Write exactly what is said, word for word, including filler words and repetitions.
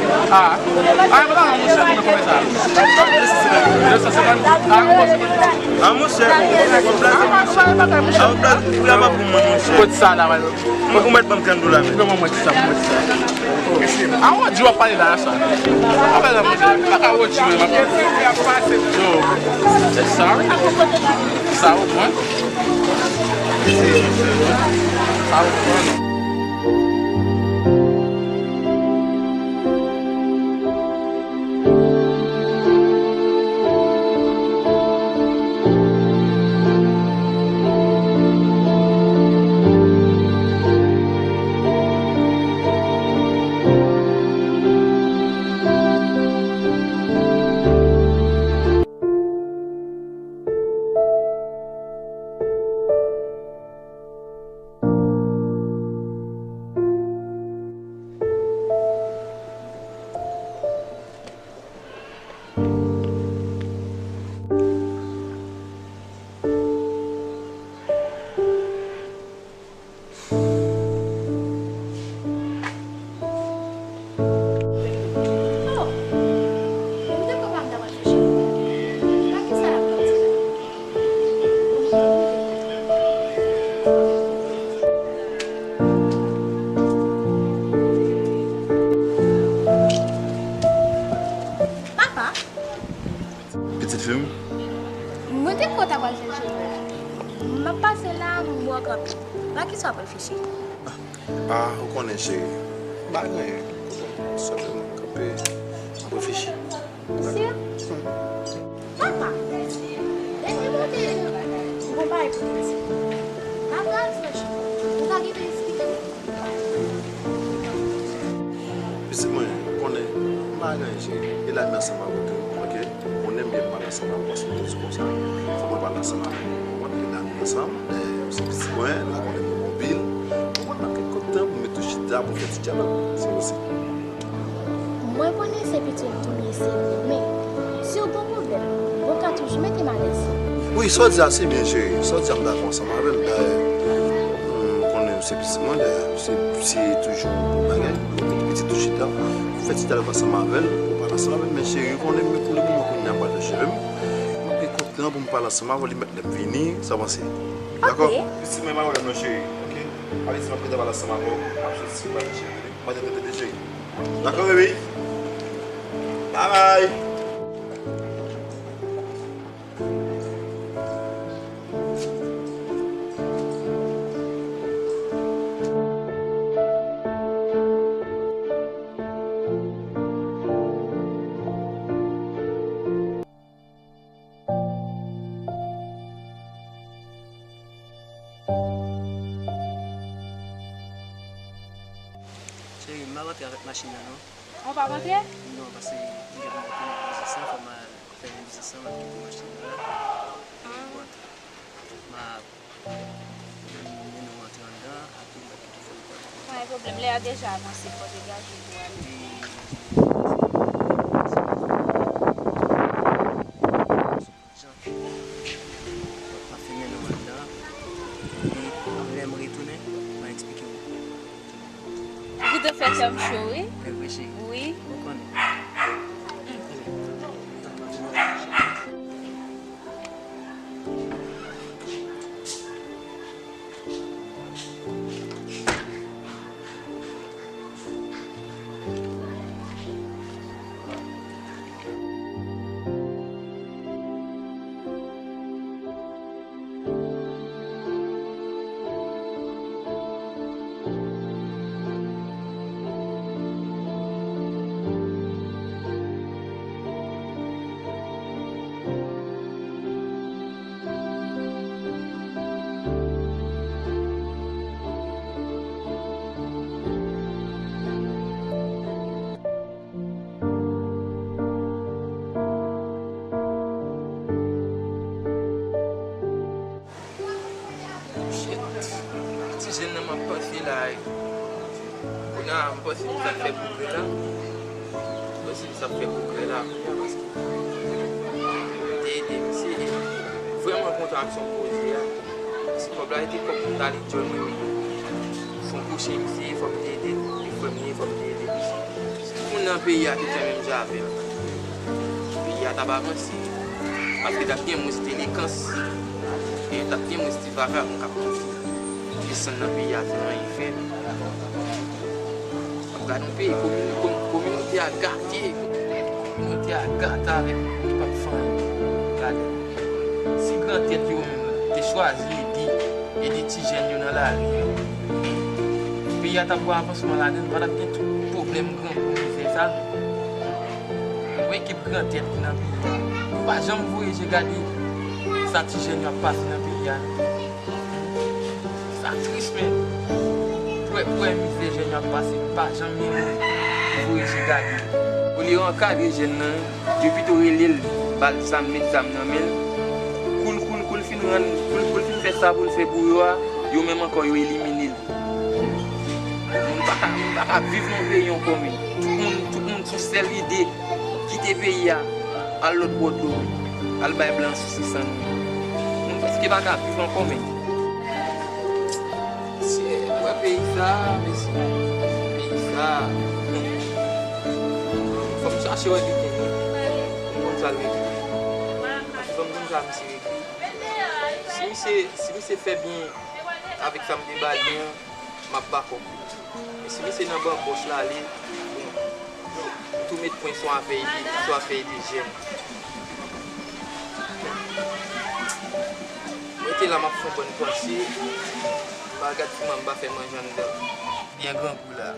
Jan. Ah, ah, pa la, monchè, konbyen sa? De san senkant. Ah, monchè, w ap blaze, monchè. Ah, w ap blaze, pri a pa pou mwen, monchè. Kot sa la, mwen? Ou mèt ban m trant dola, men. Non, mwen, mwen, ti sa, mwen, ti sa. Ah, w di w ap pale la, sa. Ah, pa la, monchè. Pa ka wè ti, mwen. Yo, se sa, wi. Sa, w konprann? Sa, w konprann? Papa, pitit fi m. Mwen te kwè w ta pral fè cheve a. M ap pase la, m wè w kanpe. Nan kisa w ap reflechi? Ah, ou konnen, cheri. M pa gen anyen. Senpleman, m kanpe, m ap reflechi. Ou sè? Papa, dènye moman, m gon bagay pou te di. N ap pral franch, ou ta gentan esplike m. Pitit mwen, ou konnen, m pa gen anyen, cheri. E la, m ansanm avè w tou, oke? Ou konnen m byen pale ansanm avè w, paske m te di konsa, fò mwen pale ansanm avè w. Ou konprann? E la, nou ansanm, e, ou se pitit mwen, nou konnen m mobil. Ou konprann? M ap gen kòk tan pou m met ou chita, pou fè ti dyalòg, si posib. Mwen konnen se pitit ou m ye, se vre, men si w gon pwoblèm, ou ka toujou mete m alèz. Wi, sa w di a se byen, cheri. Sa w di a m dakò ansanm avè l. Dayè, m konnen w se pitit mwen, dayè, se, se toujou yon bon bagay. Ou mete pitit ou chita, ou fè ti dyalòg ansanm avè l, ou pale ansanm avè l, men cheri, ou konnen mwen pou le moman kounye a m pral fè cheve m. M ap gen kòk tan pou m pale ansanm avè w, li mèt lè m vini, sa w panse? Dakò? Pitit mwen, pa pwoblèm non, cheri. Oke? Avèti m ap gentan pale ansanm avè w, m ap soti, m pral fè cheve m. Mwen te tande deja. Dakò, baby? Bye bye! Cheri, m ap antre avèk machin nan, non. Ou p ap antre? Non, paske m gen pou m kontinye biznis lan, fò m al fè yon biznis lan, m ap kite machin nan la. Epi pou antre. M ap mennen w antre anndan, apre m ap kite w fè l pou antre. Pa gen pwoblèm, lè a deja avanse, fò w degaje pou w ale. Jan. M ap fin mennen w anndan. Epi, lè m retounen, m a eksplike w. Ou gentan fè kè m cho, wi. Se vre, cheri. Wi. Ou konnen. Shit. Ti jèn nan m ap panse la, wi. Kounye a, m panse li sa fè pwogrè la. M panse li sa fè pwogrè la, kounye a, paske li te ede m. Se vrèman kontan ak sa w poze a. Si kòb la te kòb pou m t ale djòl mwen menm, fò m kouche misye, fò m te ede l, li frè m li ye, fò m te ede misye. Si moun Nan peyi a te fè menm jan avè l. Peyi a t ap avanse. Paske t ap gen mwens delikans. E t ap gen mwens ti vagabon k ap desann nan peyi a, ti nan anyen fè. W ap gade yon peyi, komi-, komi-, kominote a gate. Kominote a gate avèk moun ki p ap fè anyen. Gade. Si grantèt yo menm te chwazi ede, ede ti jèn yo nan lari yo, peyi a t ap gen avansman ladan l, pa t ap gen tout pwoblèm grangou mizè sa non. Yon ekip grantèt ki nan peyi a, yo pa janm voye je gade sa ti jèn yo ap pase nan peyi a non. Sa tris, men. Pou wè, pou wè mizè jèn yo ap pase, pa janm gen moun voye je gade. Olye yo ankadre jèn nan, yo pito rele l, ba l zam, met zam nan men l. Kou l, kou l, kou l fin rann, kou l, kou l fin fè sa pou l fè pou yo a, yo menm ankò yo elimine l. Moun pa ka, moun pa ka viv nan peyi ankò, men. Tout moun, tout moun sou sèl ide, kite peyi a, al lòt bò dlo, al bay blan souse san nou. Moun prèske pa ka viv ankò, men. Mesye, wè peyi sa, mesye. Peyi sa. Fò m chache wè biten, non. Pou m konn sa l regle. Paske fò m konn sa misye regle. Si misye, si misye fè byen avèk sa m te ba li an, m ap bakòp. Men si misye nan banbòch l ale, bon, m tou met pwen sou afè ede, sou afè ede jèn. Mwen te la, m ap fè yon bòn panse, m pa gad si manman m pa fè manje anndan. Byen grangou la.